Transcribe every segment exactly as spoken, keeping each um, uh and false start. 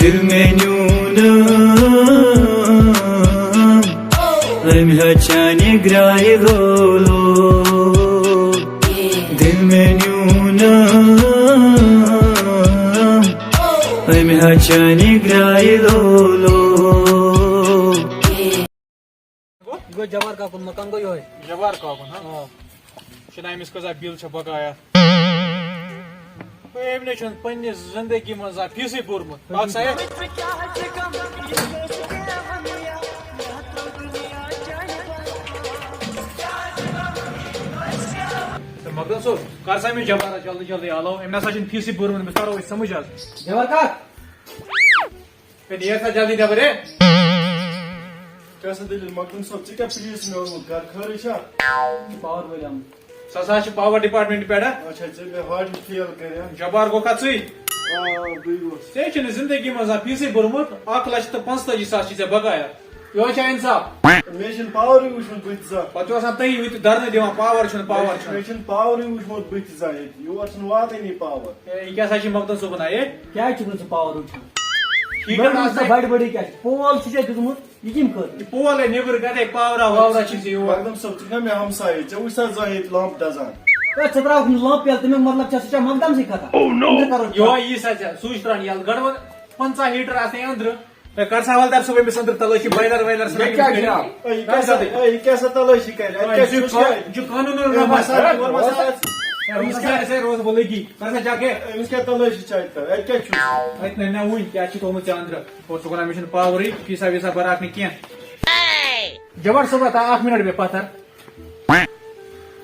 دِل مےٚ نیوٗنم، أمۍ ہا چانہِ گرٛایہِ لولو۔ دِل مےٚ نیوٗنم، أمۍ ہا چانہِ گرٛایہِ لولو۔ گوٚو جبار کاکُن مکان گوٚو یِہوٚے۔ جبار کاکُن، ہا؟ آ۔ چھُنہ أمِس کۭژاہ بِل چھےٚ بقایا؟ ہے، أمۍ نَے چھُنہٕ پنٛنہِ زندگی منٛز زانٛہہ فیٖسٕے بوٚرمُت۔ اَکھ سا ہے۔ ہے، مخدوم صٲب، کر سا أمِس جبارس جلدی جلدی آلو۔ أمۍ نہ سا چھُنہٕ فیٖسٕے بوٚرمُت، أمِس کَرو أسۍ سمجھ آز۔ جبار کاک۔ ہے، نیر سا جلدی نٮ۪بر، ہے۔ کیٛاہ سا دٔلیٖل مخدوم صٲب، ژٕ کیٛاہ پُلیٖس مےٚ اوٚنمُت گرٕ، خٲرٕے چھا؟ پاور وٲلۍ آمٕتۍ۔ سُہ ہسا چھِ پاور ڈپارٹمنٹ پٮ۪ٹھ، ہا؟ اچھا، ژےٚ مےٚ ہاٹی فیل کَریا؟ جبار گوٚکھا ژٕے؟ آ، بٕے گوس۔ ژےٚ چھُنہٕ زندگی منٛز زانٛہہ فیٖسٕے بوٚرمُت، اکھ لچھ تہٕ پانٛژتٲجی ساس چھِ ژےٚ بقایا۔ یہِ چھا انصاف؟ مےٚ چھُنہٕ پاورٕے وٕچھمُت بٕتھِ زانٛہہ۔ پتہٕ چھُ آسان تُہی ییٚتہِ دھرنہٕ دِوان، پاور چھُنہٕ، پاور مےٚ چھُنہٕ۔ مےٚ چھُنہٕ پاورٕے وٕچھمُت بٕتھِ زانٛہہ ییٚتہِ، یور چھُنہٕ واتٲنی پاور۔ ہے، یہِ کیٛاہ سا چھِ مخدوٗم صٲبُن ہا یہِ؟ کیٛازِ چھُکھ نہٕ ژٕ پاور وٕچھان؟ ٹھیٖک مےٚ حظ ووٚن ژےٚ آسہِ۔ بَڑِ بَڑِ کیٛاہ چھِ؟ پول چھُ ژےٚ دیُتمُت، یہِ کَمہِ خٲطرٕ؟ یہِ پول ہے نیٚبرٕ کَتہِ پاورا واورا چھِ ژےٚ یور؟ مخدوٗم صٲب، ژٕ چھُکھا مےٚ ہمسایہِ؟ ژےٚ وٕچھ سا زانٛہہ ییٚتہِ لمپ دَزان؟ ہے، ژٕ ترٛاوَکھ نہٕ لمپ یَلہٕ، تَمیُک مطلب چھا سُہ چھا مخدوٗمسٕے کھَسان؟ Oh no! أمِس کَرو یِہوٚے یی سا ژےٚ، سُچ ترٛاوَن یَلہٕ، گۄڈٕ وَن پنٛژاہ ہیٖٹر آسنَے أنٛدرٕ۔ ہے، کر سا حوالدار صٲب أمِس أنٛدرٕ تلٲشی، بایلر وایلر سا یہِ کیٛاہ جناب؟ ہے، یہِ کیٛاہ سا، ہے، یہِ کیٛاہ سا تلٲشی کَرِ؟ اَتہِ کیٛاہ چھُ؟ یہِ چھُ قانوٗنُن ہے، نفر۔ وَسا، وَسا۔ ہے، أمِس کیٛاہ آسہِ، ہے، روز بولے گی۔ کر سا جا کے۔ أمِس کیٛاہ تلٲشی چھِ اَتہِ کَرٕنۍ؟ اَتہِ کیٛاہ چھُ؟ اَتہِ نہ، نہ وٕنۍ کیٛاہ چھُ تھوٚومُت ژےٚ أنٛدرٕ؟ اور ژٕ وَنان مےٚ چھُنہٕ پاورٕے، فیٖسا ویٖسا بَرٕ اَتھ نہٕ کینٛہہ۔ جبار صٲب، اَتھ آو اَکھ مِنٹ مےٚ پَتھر۔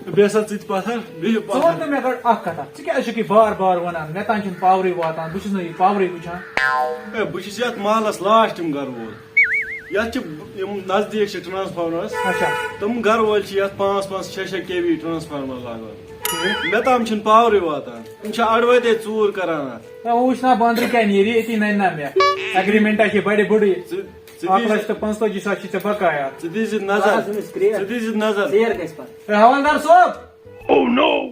بیٚیہِ ہسا ژٕ تہِ پَتھر، بیٚیہِ ژٕ وَن پَتھر۔ تہٕ مےٚ گۄڈٕ اَکھ کَتھا، ژٕ کیٛازِ چھُکھ یہِ بار بار وَنان؟ مےٚ تام چھُنہٕ پاورٕے واتان، بہٕ چھُس نہٕ یہِ پاورٕے وٕچھان۔ ہے، بہٕ چھُس یَتھ محلَس لاسٹ یِم گَرٕ وول۔ یَتھ چھِ یِم نزدیٖک چھِ ٹرٛانسفارمَرَس، اچھا۔ تِم گَرٕ وٲلۍ چھِ یَتھ پانٛژھ پانٛژھ شےٚ شےٚ کے وی ٹرٛانسفارمَر لاگان۔ ٹھیٖک۔ مےٚ تام چھُنہٕ پاورٕے واتان۔ یِم چھِ اَڑٕ وَتے ژوٗر کَران اَتھ۔ ہے، وۄنۍ وٕچھ نا بہٕ أنٛدرٕ کیٛاہ نیرِ، أتی نَنہِ نا مےٚ۔ اٮ۪گریٖمٮ۪نٛٹا چھِ بَڑِ بٔڑٕے۔ ژٕ، ژٕ اَکھ دیٖزِ، لَچھ تہٕ پانٛژتٲجی ساس چھِ ژےٚ بقایا۔ ژٕ دیٖزِ نظر۔ بَس، أمِس کرٛیک۔ ژٕ دیٖزِ نظر۔ ژیر گژھِ پَتہٕ۔ ہے، حوالدار صٲب۔ Oh no!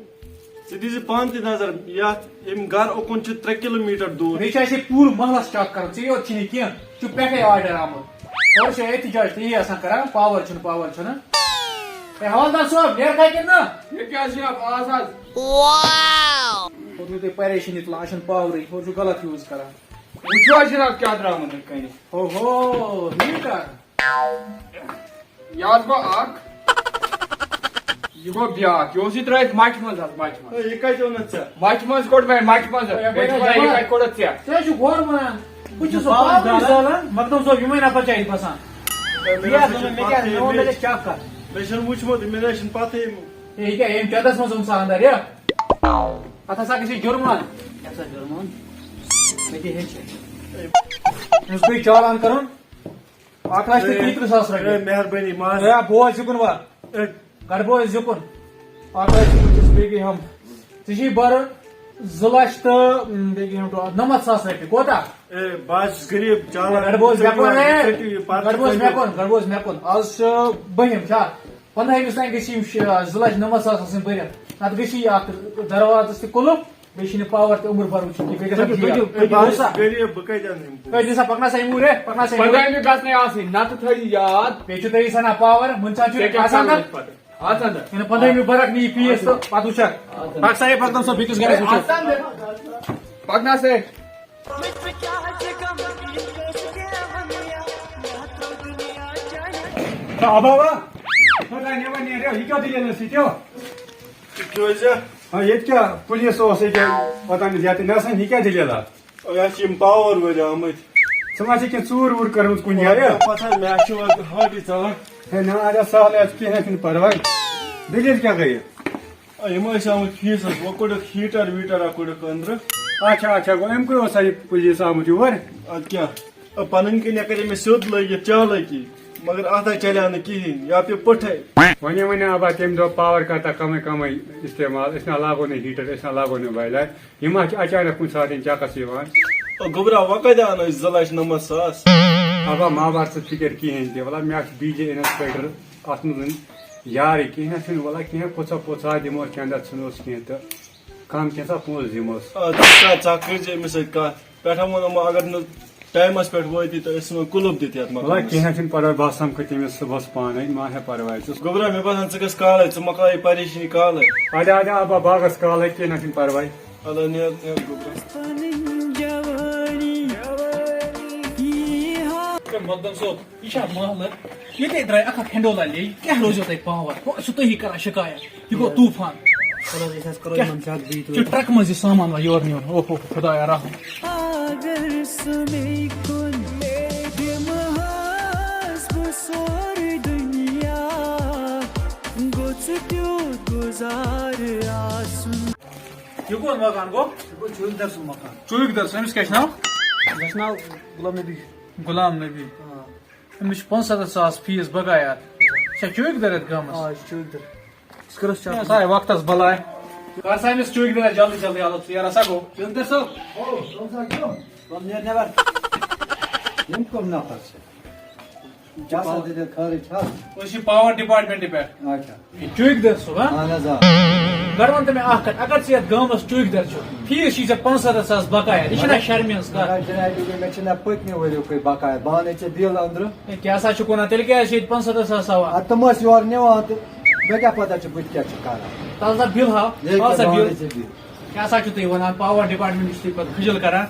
ژٕ دیٖزِ پانہٕ تہِ نظر، یَتھ ییٚمہِ گرٕ اُکُن چھِ ترٛےٚ کِلوٗ میٖٹر دوٗر۔ مےٚ چھِ اَسہِ پوٗرٕ محلَس چَک کَرُن، ژےٚ یوت چھِنہٕ کینٛہہ، ژٕ چھُکھ پٮ۪ٹھَے آرڈر آمُت۔ اورٕ چھِ احتجاج ژےٚ یی آسان کَران، پاوَر چھُنہٕ، پاوَر چھُنہٕ۔ ہے، حوالدار صٲب، نیرکھا کِنہٕ نہ؟ یہِ کیٛاہ چھِ اَتھ آز حظ؟ کوٚروٕ تۄہہِ پریشٲنی تُلان، اَسہِ چھُنہٕ پاورٕے، ہورٕ چھُو غلط یوٗز کَران۔ وٕچھِو حظ جِناب کیٛاہ درٛامُت أتھۍ کَنہِ۔ اوہو، ہیٖٹر۔ یہِ حظ گوٚو اکھ۔ یہِ گوٚو بیٛاکھ۔ یہِ اوس یہِ ترٛٲوِتھ مَچہِ منٛز حظ، مَچہِ منٛز۔ ہے، یہِ کَتہِ اوٚنُتھ ژےٚ؟ مَچہِ منٛز کوٚڑ مےٚ، مَچہِ منٛز۔ ہے، ہے، یہِ کَتہِ کوٚڑ ژےٚ؟ ژٕ حظ چھُکھ ہورٕ وَنان۔ بہٕ چھُس سُہ پاورٕے زالان۔ مخدوم صٲب، یِمَے نفر چھِ اَتہِ بَسان۔ ہے، مےٚ یہِ حظ نہ چھِ ووٚن مےٚ کیٛاہ، پَتہٕے مےٚ ووٚن مےٚ مِچ۔ ژےٚ چَک کَر۔ مےٚ چھَنہٕ وٕچھمُت، مےٚ نہ چھُنہٕ پَتہٕے۔ ہے، یہِ کیٛاہ، ییٚمۍ چَندَس منٛز اوٚن سُہ اَنٛدر، یہِ؟ اَتھ ہسا گژھِ جُرمان۔ کیٛاہ سا جُرمان؟ مےٚ تہِ ہیٚچھ۔ أمِس گٔے چالان کَرُن۔ اکھ لچھ تہٕ تیٚترٕہ ساس رۄپیہِ۔ اے، مہربٲنی، ماز۔ اے، بوز یُکُن وَ۔ اے۔ گۄڈٕ بوز یُکُن۔ اکھ لچھ تہٕ پٕنٛژٕہ، بیٚیہِ گٔے ہُم۔ ژےٚ چھِی بَرُن زٕ لچھ تہٕ، م، بیٚیہِ گٔے ہُم ٹو-، نَمَتھ ساس رۄپیہِ۔ کوتاہ؟ اے، بہٕ حظ چھُس غریٖب، چالاک۔ گۄڈٕ بوز مےٚ کُن، اے۔ ژٔٹِو یہِ پَتہٕ گۄڈٕ بوز مےٚ کُن، گۄڈٕ بوز مےٚ کُن۔ آز چھُ بٔہِم، چھا؟ پنٛدہٲیمِس تام گٔژھۍ یِم شےٚ، زٕ لچھ نَمَتھ ساس آسٕنۍ بٔرِتھ۔ نَتہٕ گٔژھی اَکھ دروازَس تہِ قُلُف۔ بیٚیہِ چھُنہٕ پاور تہِ عمر بھر وٕچھُن کینٛہہ۔ بیٚیہِ گژھِ پٔکِو، اَتھ پٔکِو، جِیَر۔ پٔکِو، پٔکِو، بوزسا؟ غریٖب، بہٕ کَتہِ اَنہٕ یِم پونٛسہٕ؟ پٔکِو سا، پَکناو سا یہِ موٗرۍ، ہے، پَکناو سا یہِ موٗرۍ۔ پنٛدہٲیمہِ گژھنَے آسٕنۍ، نَتہٕ تھٲیِو یاد۔ بیٚیہِ چھُ تۄہہِ سَنا پاور، وٕنہِ چھا چھُ ژےٚ کیٛاہ آسان کَرُن تَتھ؟ پَتہٕ؟ آسان تَتھ۔ یِنہٕ پنٛدہٲیمہِ برکھ نِیہِ فیٖس تہٕ پَتہٕ وٕچھَکھ۔ آسان۔ پَک سا ہے، پَکناو سا بیٚکِس گَرَس وٕچھو۔ آسان تَتھ۔ پَکناو سا ہے۔ تہٕ اَبا وا، خۄداے نٮ۪بر نیرِ، یہِ کیٛاہ دٔلیٖل ٲس ییٚتہِ؟ یہِ کیٛاہ حظ چھِ؟ ہا، ییٚتہِ کیٛاہ پُلیٖس اوس ییٚتہِ اوٚتام زیادٕ؟ مےٚ باسان، یہِ کیٛاہ دٔلیٖل آ؟ یہِ حظ چھِ یِم پاور وٲلۍ آمٕتۍ۔ ژٕ ما چھِ کینٛہہ ژوٗر ووٗر کٔرمٕژ کُنہِ جایہِ؟ پَتہٕ حظ، مےٚ حظ چھِ وۄنۍ ہاٹٕے ژَلان۔ ہے، نہ، اَدٕ حظ، سہلٕے حظ، کینٛہہ نہ چھُنہٕ پَرواے۔ دٔلیٖل کیٛاہ گٔیہِ؟ آ، یِم ٲسۍ آمٕتۍ فیٖسَس، وۄنۍ کوٚڑُکھ ہیٖٹر ویٖٹر، آ، کوٚڑُکھ أنٛدرٕ۔ اچھا، اچھا، گوٚو اَمہِ کُے اوسا یہِ پُلیٖس آمُت یور؟ اَدٕ کیٛاہ؟ پنٕنۍ کِنۍ کَرے مےٚ سیوٚد لٲگِتھ چالٲکی، مگر اَتھ ہا چلیٛاو نہٕ کِہیٖنۍ، یہِ آو پیوٚو پُٹھَے۔ وۄنۍ وَنے آبا تَمہِ دۄہ پاوَر کَر تہٕ کَمٕے کَمٕے اِستعمال، أسۍ نہ لاگو نہٕ ہیٖٹَر، أسۍ نہ لاگو نہٕ بایلَر۔ یہِ ما چھِ اچانک کُنہِ ساتہٕ چَکَس یِوان؟ او گوٚبرا، وۄنۍ کَتہِ اَنو أسۍ زٕ لَچھ نَمَتھ ساس؟ آبا، ما بَر ژٕ فِکِر کِہیٖنۍ تہِ، وَلہٕ مےٚ چھُ ڈی جے اِنَسپٮ۪کٹَر، اَتھ منٛز یارٕے کِہیٖنۍ نہ چھُنہٕ، وَلہٕ کینٛہہ، پوٚژھا پوٚژھا دِمو، چَنٛدَس ژھٕنوس کینٛہہ تہٕ کَم کینٛژھا پونٛسہٕ دِموس۔ آ، ژٕ کَر، ژٕ کٔرۍ زِ أمِس سۭتۍ کَتھ۔ پٮ۪ٹھٕ ووٚنُم، اگر نہٕ ٹایمَس پٮ۪ٹھ وٲتی تہٕ أسۍ ژھٕنو کُلُپ دِتھ یَتھ وَلہٕ مکانَس۔ کینٛہہ چھُنہٕ پَرواے، بہٕ آسہٕ سَمکھٕ تٔمِس صُبحَس پانَے، ما ہےٚ پَرواے ژٕ۔ گوٚبرا، مےٚ باسان ژٕ گژھ کالَے، ژٕ مۄکلاو یہِ پریشٲنی کالَے۔ اَدٕ اَدٕ اَبا، بہٕ گژھ کالَے، کینٛہہ نہ چھُنہٕ پَرواے۔ اَدٕ نیر، نیر گوٚبرا۔ ہے مقدم صٲب، یہِ چھا محلہٕ؟ ییٚتے درٛاے اَکھ اَکھ ہینڈولا لیٚج، کیٛاہ روزیو تۄہہِ پاوَر؟ ہُہ چھُ تُہی کَران شِکایت۔ یہِ گوٚو طوٗفان۔ وَلہٕ حظ، أسۍ حظ کَرو کیٛاہ؟ یِمَن زیادٕ بیٚیہِ چھُ توٗرۍ۔ ٹرٛکہٕ منٛز یہِ سامان وۄنۍ یورٕ نِوان؟ اوہ، اوہ، خۄدایا رحم۔ اگر سُہ مےٚ کُن دِمہٕ ہاس بہٕ سورُے دُنیا، گوٚژھ تیُتھ گُزارٕ آسُن۔ یہِ کون مکان گوٚو؟ یہِ گوٚو چوکیدار سُنٛد مکان۔ چوکیدار سُنٛد، أمِس کیٛاہ چھُ ناو؟ مےٚ چھُ ناو غلام نبی۔ غلام نبی۔ آ۔ أمِس چھُ پانٛژھ سَتَتھ ساس فیٖس بقایا۔ یہِ چھا چوکیدار یَتھ گامَس؟ آ، یہِ چھُ چوکیدار۔ أسۍ کَرو چیک۔ ہے، سا ہے وقتَس بَلاے۔ کر سا أمِس چوکیدارَس جلدی جلدی حالت ژٕ یارا سا گوٚو۔ چوکیدار صٲب۔ او، صٲب صٲب، کیٛاہ؟ وَلہٕ نیر نٮ۪بَر۔ یِم کٕم نفر چھِ؟ کیٛاہ سا دٔلیٖل خٲرٕے چھا؟ أسۍ چھِ پاور ڈپارٹمنٹہٕ پٮ۪ٹھ۔ اچھا۔ چوکیدار صٲب، ہا؟ اہن حظ، آ۔ گۄڈٕ وَن تہٕ مےٚ اَکھ کَتھ، اگر ژٕ یَتھ گامَس چوکیدار چھُکھ، فیٖس چھِ ژےٚ پانٛژھ سَتَتھ ساس بقایا، یہِ چھُنہ شرمہِ ہٕنٛز کَتھ؟ جناب، جناب، مےٚ چھِنہ پٔتمہِ ؤریُک بقایا، بہٕ اَنَے ژےٚ بِل أنٛدرٕ۔ ہے، کیٛاہ سا چھُکھ وَنان؟ تیٚلہِ کیٛازِ چھِ ییٚتہِ پانٛژھ سَتَتھ ساس ہاوان؟ اَدٕ تِم ٲسۍ یورٕ نِوان تہٕ مےٚ کیٛاہ پَتہ چھِ بہٕ تہِ کیٛاہ چھُس کَران۔ تَلہٕ سا بِل ہاو، ییٚلہِ ہاو کیٛاہ سا بہٕ بِل۔ اَنَے ژےٚ بِل۔ کیٛاہ سا چھُو تُہۍ وَنان؟ پاور ڈپارٹمنٹ چھُ تُہۍ پَتہٕ خجل کَران۔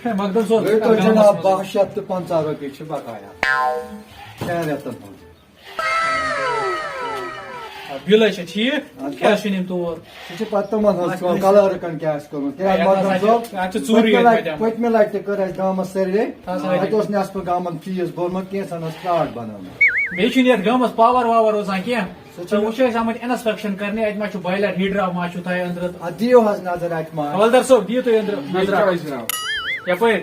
ہے، مقدم صٲب، گٔے تۄہہِ گامَس جناب منٛز۔ باہ شیٚتھ تہٕ پنٛژاہ رۄپیہِ چھِ بقایا شٮ۪ن رٮ۪تَن ہُنٛد۔ آ، بِل حظ چھِ ٹھیٖک۔ اَدٕ کیٛاہ چھِنہٕ یِم تور؟ سُہ چھِ پَتہٕ تِمَن ہٕنٛز اَتھ کٲم، منٛز کَلَرکَن کیٛاہ آسہِ کوٚرمُت۔ ہے، کیٛازِ اَتھ مقدم ہسا چھِ، صٲب، اَتھ چھِ ژوٗرٕے پٔتمہِ یٲتۍ لَٹہِ، مَتٮ۪ن۔ پٔتمہِ لَٹہِ تہِ کٔر اَسہِ گامَس سٔروے۔ اَتھ ہسا اَتہِ اوس نٮ۪صفہٕ گامَن فیٖس بوٚرمُت، کینٛژھَن اوس فراڈ بَنومُت۔ بیٚیہِ چھُنہٕ یَتھ گامَس پاور واور روزان کینٛہہ۔ سُہ چھُ ژےٚ وٕچھو أسۍ آمٕتۍ inspection کرنہِ، اَتہِ ما چھُ boiler heater ما چھُ تۄہہِ أنٛدرٕ؟ اَدٕ دِیِو حظ نظر اَتہِ ما۔ حوالدار صٲب، دِیِو تُہۍ أنٛدرٕ یہِ نظرا۔ کیٛاہ حظ جناب؟ یَپٲرۍ،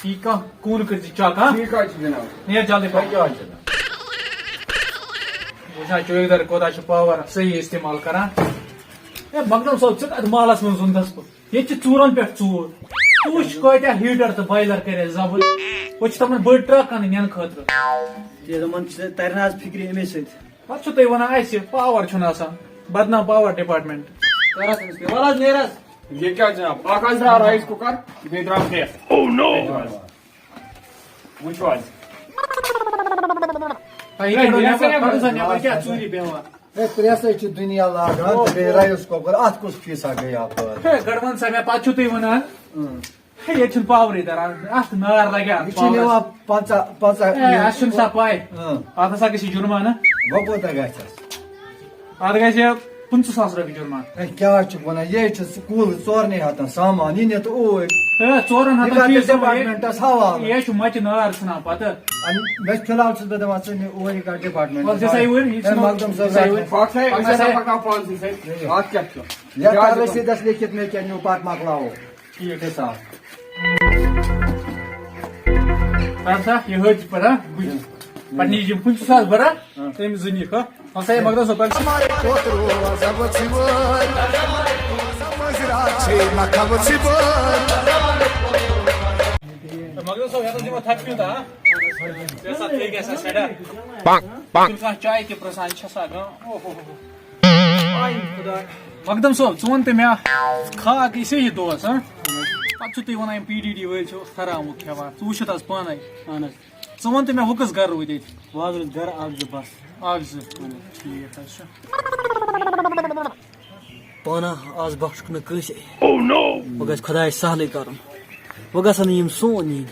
یہِ کانٛہہ کوٗنہٕ کٔرۍ زِ check، ہا؟ ٹھیٖک حظ چھُ جناب۔ نیر جلدی پَہَن۔ کیٛاہ حظ جناب؟ وٕچھ حظ، چوکیدار کوٗتاہ چھُ power صحیح استعمال کران۔ ہے مقدم صٲب، ژٕ کَتھ محلَس منٛز زوٚنٛدَس بہٕ؟ ییٚتہِ چھِ ژوٗرَن پٮ۪ٹھ ژوٗر۔ ژٕ وٕچھ کۭتیٛاہ heater تہٕ boiler کٔرۍ اَسہِ ضبط۔ وۄنۍ چھِ تِمَن بٔڑ truck اَنٕنۍ نِنہٕ خٲطرٕ۔ تہِ دَپان چھِ، تَرِ نہ حظ فِکرِ اَمے سۭتۍ۔ پتہٕ چھِو تُہۍ وَنان اَسہِ power چھُنہٕ آسان، بدنام power department۔ کر حظ أمِس پے، وَلہٕ حظ نیر حظ۔ یہِ کیٛاہ جناب؟ اَکھ حظ درٛاو rice cooker، بیٚیہِ درٛاو press۔ Oh no! وٕچھِو حظ۔ ہے، یہِ کیٛاہ ہے، گوٚو یہِ نٮ۪بر؟ ہسا کَڑُن سا نٮ۪بر، کیٛاہ ژوٗرِ بیٚہوان؟ ہے، press حظ چھِ دُنیا لاگان، تہٕ بیٚیہِ rice cooker، اَتھ کُس فیٖسا گٔے اَپٲرۍ؟ ہے، گۄڈٕ وَن سا مےٚ، پَتہٕ چھِو تُہۍ وَنان۔ اۭں۔ ہے، ییٚتہِ چھُنہٕ powerٕے تَران، اَتھ نار لَگہِ اَتھ یہِ چھِ powerَس۔ نِوان پنٛژاہ، پنٛژاہ ہے، اَسہِ چھُنہٕ سا پَے۔ اۭں۔ اَتھ ہسا گژھِ جُرمانہٕ۔ وۄنۍ کوٗتاہ گژھٮ۪س؟ اَتھ گژھِ پٕنٛژٕہ ساس رۄپیہِ جُرمانہٕ۔ ہے، کیٛاہ چھُکھ وَنان؟ یہِ ہے چھِ سکوٗل ژورنٕے ہَتَن سامان، یہِ نہِ تہٕ اوٗرۍ۔ ہے، ژورَن یہِ ہَتَن کَتھ فیٖس دِمو یہِ۔ Departmentَس حوالہٕ؟ یہِ ہے چھُ مَچہِ نار ژھٕنان پَتہٕ۔ اَدٕ مےٚ چھُ فِلحال چھُس بہٕ دَپان ژٕ نہِ اوٗرۍ، یہِ کَتھ department وَلہٕ دِ سا یہِ اوٗرۍ، یہِ ہے، ژھٕنو، مخدوٗم صٲب، دِ سا یہِ اوٗرۍ۔ پَکھ سا، دِ سا أسۍ ہسا یہِ۔ پَکناو پانسٕے سۭتۍ۔ اَتھ کیٛاہ چھُ؟ یَتھ کیٛاہ کَر چھُ؟ رٔسیٖدَس لیکھِتھ مےٚ کیٛاہ نیوٗ پَتہٕ مۄکلاوو۔ ٹھیٖک۔ حِساب۔ کر سا، یہِ ہٲج پَتہٕ، ہا؟ بٕتھِ۔ پَتہٕ نِیہِ یِم پٕنٛژٕہ ساس بَرا، ہاں۔ تٔمۍ زٕ نِکھ، ہا؟ وۄنۍ سا یہِ مۄکلاو سا پَتہٕ۔ مۄکلاو سا، یَتھ اوس دِوان تھَپھ پیوٗنٛتاہ، ہا؟ ژےٚ سا تھٔکۍ گژھِ سا سٮ۪ٹھاہ۔ بنٛگ، بنٛگ۔ ژٕ کانٛہہ چاے تہِ پرٛژھان چھےٚ سا گام۔ اوہ، اوہ، اوہ۔ آے خۄدا۔ مقدم صٲب، ژٕ وَن تہٕ مےٚ، کھا گٔے صحیح دۄہَس، ہا؟ پَتہٕ چھِو تُہۍ وَنان، یِم پی ڈی ڈی وٲلۍ چھِ حرامُک کھٮ۪وان۔ ژٕ وٕچھِتھ حظ پانَے۔ اَہَن حظ۔ ژٕ وَن تہٕ مےٚ، وۄنۍ کٔژ گَرٕ روٗدۍ ییٚتہِ؟ وۄنۍ حظ روٗدۍ گَرٕ اَکھ زٕ بَس۔ اَکھ زٕ۔ اَہَن حظ۔ ٹھیٖک حظ چھُ۔ پانہ آز بخشُکھ نہٕ کٲنٛسے۔ Oh no! وۄنۍ گژھِ خۄدایَس سہلٕے کَرُن۔ وۄنۍ گژھن نہٕ یِم سون نِنۍ۔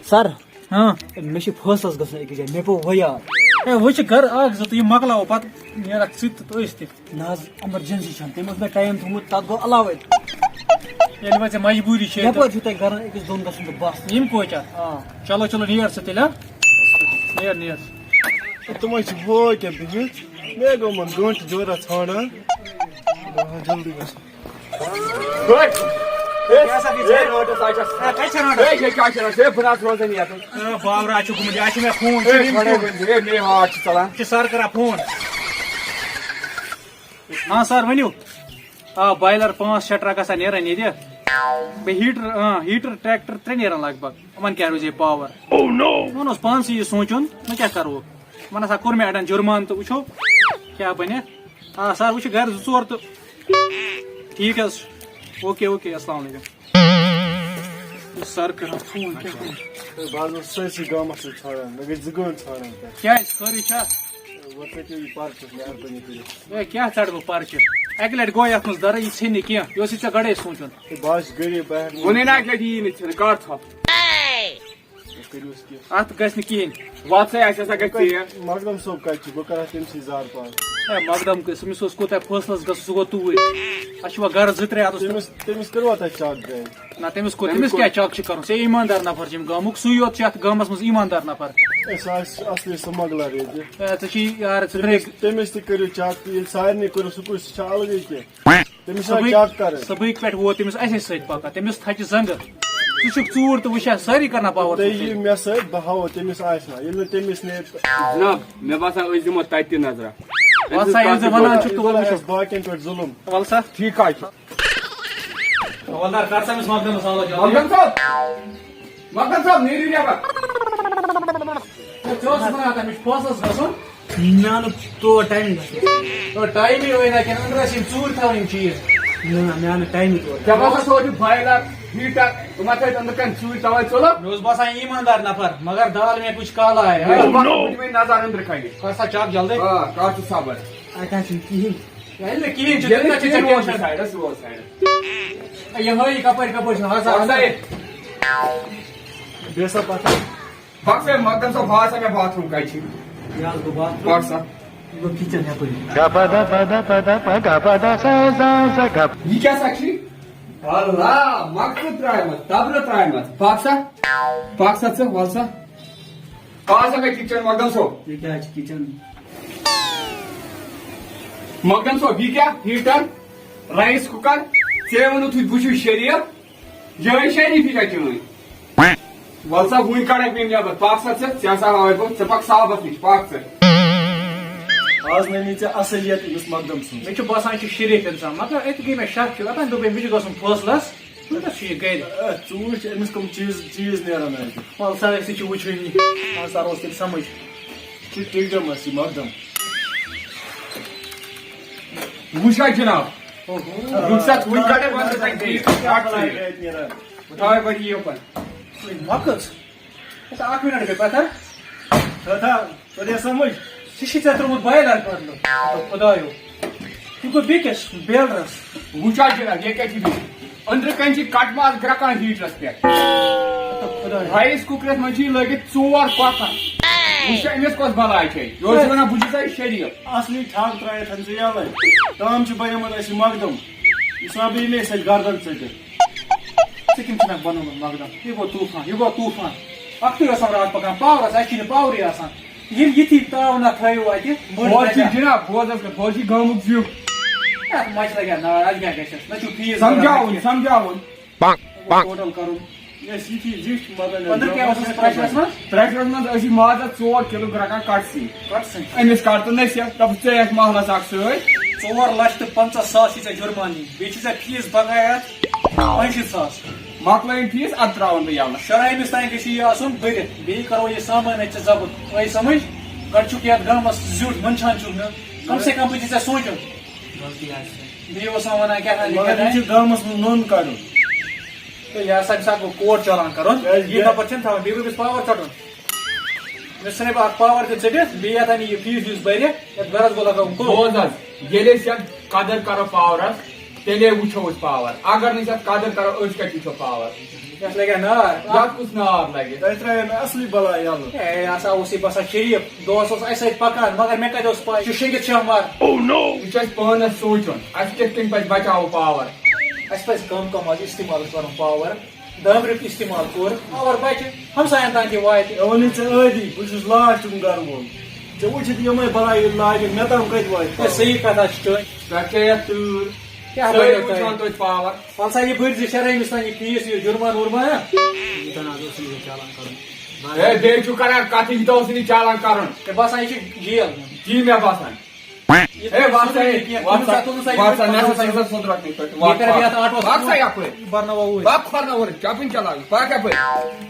سَر، ہاں۔ مےٚ چھُ فٲصلَس گژھُن أکِس جایہِ، مےٚ پیوٚو وۄنۍ یاد۔ ہے، وۄنۍ چھِ گَرٕ اَکھ زٕ تہٕ یہِ مۄکلاوو، پَتہٕ نیرَکھ ژٕ تہِ تہٕ أسۍ تہِ۔ نہ حظ، emergency چھَنہٕ، تٔمۍ اوس مےٚ time تھوٚومُت، تَتھ گوٚو علاوَے۔ ییٚلہِ وۄنۍ ژےٚ مجبوٗری چھے تہٕ۔ یَپٲرۍ چھُو تۄہہِ گَرَن أکِس دۄن گژھُن تہٕ بَس۔ یِم کوچا؟ آ۔ چلو، چلو، نیر ژٕ تیٚلہِ، ہا؟ نیر، نیر۔ تِم حظ چھِ وٲے کیٛاہ بِہِتھ۔ مےٚ گوٚو یِمَن گٲنٛٹہٕ جورا ژھانٛڈان۔ دَپان جلدی گژھو۔ ہے، کیٛاہ چھِ رَٹان؟ ہے، بہٕ نہ حظ روزَن یَتَن۔ ہے، باورا چھُ گوٚمُت، یہِ حظ چھُ مےٚ فون، ہے، چھُ یِم کھڑے کیٛاہ؟ ؤنۍ زِ، ہے، مے ہاٹ چھِ ژَلان۔ یہِ چھِ سَر کَران فون۔ ہاں سَر، ؤنِو۔ آ، boiler پانٛژھ شےٚ ٹرٛک آسان نیران ییٚتہِ۔ بیٚیہِ heater، آ، heater، tractor ترٛےٚ نیران لگ بگ۔ یِمَن کیٛاہ روزِ ہے power؟ Oh no! یِمَن اوس پانسٕے یہِ سونٛچُن، وۄنۍ کیٛاہ کَرو؟ یِمَن ہسا کوٚر مےٚ اَڑٮ۪ن جُرمان تہٕ وٕچھو کیٛاہ بَنہِ۔ آ، سَر، وٕچھ گَرٕ زٕ ژور تہٕ ٹھیٖک حظ چھُ۔ اوکے، اوکے، السلام علیکُم۔ سر کران فون، کیٛاہ کرٕ؟ ہے، بہٕ حظ اوسُس سٲرسٕے گامَس سۭتۍ ژھانٛڈان، مےٚ گٔے زٕ گٲنٛٹہٕ ژھانٛڈان تَتہِ۔ کیٛازِ، خٲرٕے چھا؟ وۄنۍ ژٔٹِو یہِ پَرچہِ مہربٲنی کٔرِتھ۔ ہے، کیٛاہ ژَٹہٕ بہٕ پَرچہِ؟ اَکہِ لَٹہِ گوٚو یَتھ منٛز دَرٕ، یہِ ژھیٚنہِ نہٕ کینٛہہ، یہِ اوسُے ژےٚ گۄڈَے سونٛچُن۔ ہے، بہٕ حظ چھُس غریٖب، بہٕ ہٮ۪کہٕ نہٕ وۄنۍ نا کیٛاہ یی نہٕ ژھٕنہٕ، کَڑ ژھۄپ۔ کٔرِو حظ کینٛہہ۔ اَتھ گژھِ نہٕ کِہیٖنۍ۔ وَتھ سا، اَسہِ ہسا گژھِ ژیر۔ مقدم صٲب کَتہِ چھُ؟ بہٕ کَرٕ ہا تٔمۍ سٕے زارٕ پار۔ ہے، مقدم کٔژ، أمِس اوس کوٗتاہ فٲصلَس گژھُن، سُہ گوٚو توٗرۍ۔ اَسہِ چھُ وۄنۍ گَرٕ زٕ ترٛےٚ، اَتھ اوس تٔمِس تٔمِس کٔروا تۄہہِ چَک گَرِ؟ نہ، تٔمِس کوٚر، تٔمِس کیٛاہ چَک چھِ کَرُن؟ ژےٚ ایٖماندار نفر چھِ یِم گامُک، سُے یوت چھِ اَتھ گامَس منٛز ایٖماندار نفر۔ ہے، سُہ آسہِ اَصلی سُہ مۄغلَر ییٚتہِ۔ ہے، ژٕ چھِ یار، ژٕ ترٛٲیِکھ۔ تٔمِس تہِ کٔرِو چَک، ییٚلہِ سارنٕے کٔرِو، سُہ کُس، سُہ چھا الگٕے کینٛہہ؟ تٔمِس چھا صبحٕکۍ چَک کَرٕنۍ؟ صبحٕکۍ پٮ۪ٹھ ووت تٔمِس اَسے سۭتۍ پَکان، تٔمِس تھَچہِ زنٛگہٕ۔ ژٕ چھُکھ ژوٗر تہٕ وٕچھان، سٲری کَرنہ پاور تُہۍ سۭتۍ۔ یِیِو مےٚ سۭتۍ، بہٕ ہاوو تٔمِس آسہِ نا۔ ییٚلہِ نہٕ تٔمِس نیرِ، جناب، مےٚ باسان أسۍ دِمو تَتہِ تہِ نظرہ۔ وَلہٕ سا، ییٚلہِ ژٕ وَنان چھُکھ، تہٕ وَلہٕ وٕچھو۔ آسہِ باقیَن پٮ۪ٹھ ظُلُم۔ وَلہٕ سا۔ ٹھیٖک حظ چھُ۔ وَلہٕ دار، کر سا أمِس مقدمس حوالہٕ جلدی۔ مقدم صٲب، مقدم صٲب، نیٖرِو نٮ۪بر۔ ہے، ژےٚ اوسُکھ وَنان، تَمِچ فٲصلَس گژھُن۔ مےٚ آو نہٕ تور ٹایمٕے گژھُن۔ او، ٹایمٕے وۄنۍ نہ کینٛہہ، أنٛدرٕ ٲسۍ یِم ژوٗرِ تھاوٕنۍ یِم چیٖز۔ نہ، مےٚ آو نہٕ ٹایمٕے تور۔ ژےٚ باسان سُہ اوس یہِ بایلر، ہیٖٹر، تِم ہا تھٲوِتھ أنٛدرٕ کَنہِ ژوٗرِ تَوَے ژوٚلُکھ۔ مےٚ اوس باسان یہِ ایٖماندار نفر، مگر دال میں کچھ کالا ہے۔ مےٚ چھُ باسان بہٕ دِمے نظر أنٛدرٕ کَنہِ۔ کر سا چَک جلدی۔ آ، کر ژٕ صبر۔ اَتہِ حظ چھُنہٕ کِہیٖنۍ۔ ییٚلہِ نہٕ کِہیٖنۍ چھُ، ییٚلہِ تیٚلہِ کَتہِ چھِ ژےٚ کِہیٖنۍ اوس ٹٮ۪نشَن؟ سایڈَس، سُہ اوس سایڈَس۔ یہِ ہٲیِو کَپٲرۍ کَپٲرۍ چھُ آسان۔ وَن سا یہِ۔ بیٚیہِ سا پَتہٕ پَک سا، مقدم صٲب، ہاو سا مےٚ باتھ روٗم کَتہِ چھِ۔ یہِ حظ گوٚو باتھ پَک سا۔ یہِ گوٚو کِچن یَپٲرۍ۔ یہِ کیٛاہ سا چھِ؟ اللہ، مۄکھٕ ترٛایمَژ، تَبرٕ ترٛایمَژ۔ پَک سا، پَک سا ژٕ، وَل سا۔ آ سا مےٚ کِچن، مقدم صٲب۔ یہِ کیٛاہ چھِ کِچن؟ مقدم صٲب، یہِ کیٛاہ؟ ہیٖٹر، رایِس کُکر، ژےٚ ووٚنُتھ بہٕ چھُس شریٖف۔ یِہوٚے شریٖفی چھا چٲنۍ؟ وَل سا، وٕنۍ کَڑَکھ مےٚ نٮ۪بر۔ پَک سا ژٕ، ژےٚ ہسا ہاوَے بہٕ، ژٕ پَک صاحبَس نِش، پَک ژٕ۔ آز نٔنی ژےٚ اصلیت أمِس مقدم سٕنٛز۔ مےٚ چھُ باسان، یہِ چھُ شریٖف اِنسان، مگر أتۍ گٔے مےٚ شک کہِ دَپان دوٚپ أمۍ، مےٚ چھُ گژھُن فٲصلَس، وٕنکٮ۪س چھُ یہِ گَرِ۔ اے، ژٕ وٕچھ أمِس کَم چیٖز چیٖز نیران اَتہِ۔ وَل سا، أسۍ تہِ چھِ وٕچھوٕنی۔ وَل سا، روز تیٚلہِ سَمٕجھ۔ ٹھیٖک ٹھیٖک دِمَس یہِ مقدم۔ وٕچھ حظ جِناب، اوہو۔ وٕچھ سا، وٕنۍ کَڑَے وَن ژٕ تَتہِ بیٚیہِ۔ کَڑ ژٕ یہِ۔ اَتہِ نیران۔ بہٕ تھاوَے پَتہٕ یہِ یوکُن۔ وۄنۍ مۄکٕژ۔ ہے، تہٕ اَکھ مِنَٹ گٔے پَتھر۔ تھٲ تھا، توٚر یا سَمٕجھ؟ ژےٚ چھِ ژےٚ ترٛوومُت بایلَر پَتہٕ۔ خۄدایو۔ یہِ گوٚو بیٚکِس بیلرَس۔ وٕچھ حظ جِناب، یہِ کیٛاہ چھِ بِہِتھ؟ أنٛدرٕ کَنہِ چھِ کَٹہٕ ماز گرٛٮ۪کان ہیٖٹرَس پٮ۪ٹھ۔ تہٕ خۄدایو۔ رایِس کُکرَس منٛز چھِ یہِ لٲگِتھ ژور کۄکَر۔ وٕچھ سا، أمِس کۄس بَلاے چھےٚ؟ یہِ اوس وَنان، بہٕ چھُس اَتہِ شریٖف۔ اصلی ٹھاگ ترٛایَتھ تھَن ژٕ یَلَے۔ تام چھِ بَنیومُت اَسہِ مۄقدم۔ یہِ چھُ آسان بیٚیہِ مےٚ سۭتۍ گردن ژٔٹِتھ۔ ژےٚ کٔمۍ چھُنکھ بنوومُت مقدم؟ یہِ گوٚو طوٗفان، یہِ گوٚو طوٗفان۔ اَکھتُے اوس آمُت راتھ پکان پاورَس، اَسہِ چھُنہٕ پاورٕے آسان۔ ییٚلہِ یِتھی تاونا تھٲیِو اَتہِ، مٔر ہورٕ چھِ لگان۔ جِناب، بوز حظ کَتھ، ہورٕ چھِ گامُک زیُٹھ۔ اَتھ مَچہِ لگہِ ہا نار، اَتہِ کیٛاہ گژھٮ۪س؟ نہ چھُ فیٖس سمجھاوُن، بَران۔ سمجھاوُن۔ ٹوٹل کَرُن۔ یۄس یِتھی زِٹھ مطلب أنٛدرٕ کیٛاہ اوس اَسہِ پرٛیشرَس منٛز؟ پرٛیشرَس منٛز ٲسۍ مازَس ژور کِلوٗ گرٛٮ۪کان کَٹسٕے۔ کَٹسٕے۔ أمِس کَر تہٕ نصیحت، دَپُس ژٕ یَتھ محلَس اَکھ سۭتۍ۔ ژور لَچھ تہٕ پنٛژاہ ساس چھِ ژےٚ جُرمانہٕ یِنۍ، بیٚیہِ چھِ ژےٚ فیٖس بقایا اَتھ پانٛژھ شیٖتھ ساس۔ مۄکلٲیِن فیٖس، اَدٕ ترٛاوَن بہٕ یَلہٕ۔ شُراہمِس تام گژھِ یہِ آسُن بٔرِتھ، بیٚیہِ کَرو یہِ سامان اَتہِ ژےٚ ضبط۔ آے سَمٕجھ؟ گۄڈٕ چھُکھ یَتھ گامَس زیُٹھ، منٛدچھان چھُکھ نہٕ، کَم سے کَم پَزِ ژےٚ سونٛچُن۔ غلطی آسہِ۔ بیٚیہِ اوس وَنان کیٛاہ تام یہِ مگر کیٛاہ یہِ تام۔ چھُ گامَس منٛز نوٚن کَڑُن۔ تہٕ یہِ ہسا، أمِس ہا گوٚو کوٹ چالان کَرُن، کیٛازِ یہِ یہِ دَپَر چھَنہٕ تھاوان، بیٚیہِ گوٚو أمِس پاوَر ژَٹُن۔ مےٚ ژھٕنے بہٕ اَکھ پاوَر تہِ ژٔٹِتھ، بیٚیہِ یَتھ اَنہِ یہِ فیٖس ویٖس بَرِ، یَتھ گَرَس گوٚو لَگاوُن کوٚت؟ بوز حظ، ییٚلہِ أسۍ یَتھ قدٕر کَرو پاورَس، تیٚلے وٕچھو أسۍ پاور۔ اگر نہٕ أسۍ یَتھ قدٕر کَرو، أسۍ کَتہِ وٕچھو پاور؟ یَتھ لَگہِ ہا نار۔ یَتھ کُس نار لَگہِ؟ تۄہہِ ترٛایو مےٚ اَصلٕے بَلاے یَلہٕ۔ ہے، یہِ ہسا اوسُے باسان شریٖف، دۄہَس اوس اَسہِ سۭتۍ پَکان، مگر مےٚ کَتہِ اوس پَے، یہِ چھُ شیٚنٛگِتھ شہمار۔ یہِ چھُ اَسہِ پانَس سونٛچُن، اَسہِ کِتھ کٔنۍ پَزِ بَچاوُن پاور۔ اَسہِ پَزِ کَم کَم آز استعمال کَرُن پاوَر۔ دامرِیُک استعمال کوٚر، پاوَر بَچہِ، ہمسایَن تام تہِ واتہِ۔ مےٚ ووٚنُے ژےٚ ٲدی، بہٕ چھُس لاسٹُک گَرٕ وول۔ ژےٚ وٕچھِتھ یِمَے بَلاے ییٚلہِ لاگَکھ، مےٚ تام کَتہِ واتہِ؟ ہے، صحیح کَتھ حظ چھِ چٲنۍ۔ پٮ۪ٹھ چھےٚ یَتھ تۭر۔ کیٛاہ سٲری بَنیو تۄہہِ؟ وٕچھان توتہِ پاور۔ وَلہٕ سا، یہِ بٔرۍ زِ شرٲیمِس تام یہِ فیٖس، یہِ جُرمان وُرمان۔ یوٗتاہ نہ حظ اوس نہٕ یہِ چالان کَرُن۔ ہے، بیٚیہِ چھُ کَران کَتھٕ، یہِ تہِ اوس نہٕ یہِ چالان کَرُن۔ مےٚ باسان، یہِ چھُ جیل۔ تی مےٚ باسان۔ یہِ ہے، وَتھ سا، ژھٕنُن یہِ کینٛہہ، وَتھ سا، تُلُن سا، تُلُن سا، وَتھ سا، یہِ مےٚ ہسا پَکناوُن چھِ سا۔ سا سُدرَکھ نہٕ پٮ۪ٹھ۔ یہِ وَتھ، کَرٕ بہٕ یَتھ وَتھ۔ آٹوَس پَک سا فون۔ یَپٲرۍ۔ یہِ بَرناوو اوٗرۍ۔ پَک کھۄرناوُن، چَپٕنۍ چَلاوٕنۍ۔ پَک یَپٲرۍ۔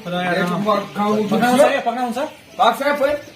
خۄدایا ہے، رحم۔ گامُک پَکناوُن چھُ۔ سا، ہے، پَکناوُن سا۔ پَک سا یَپٲرۍ۔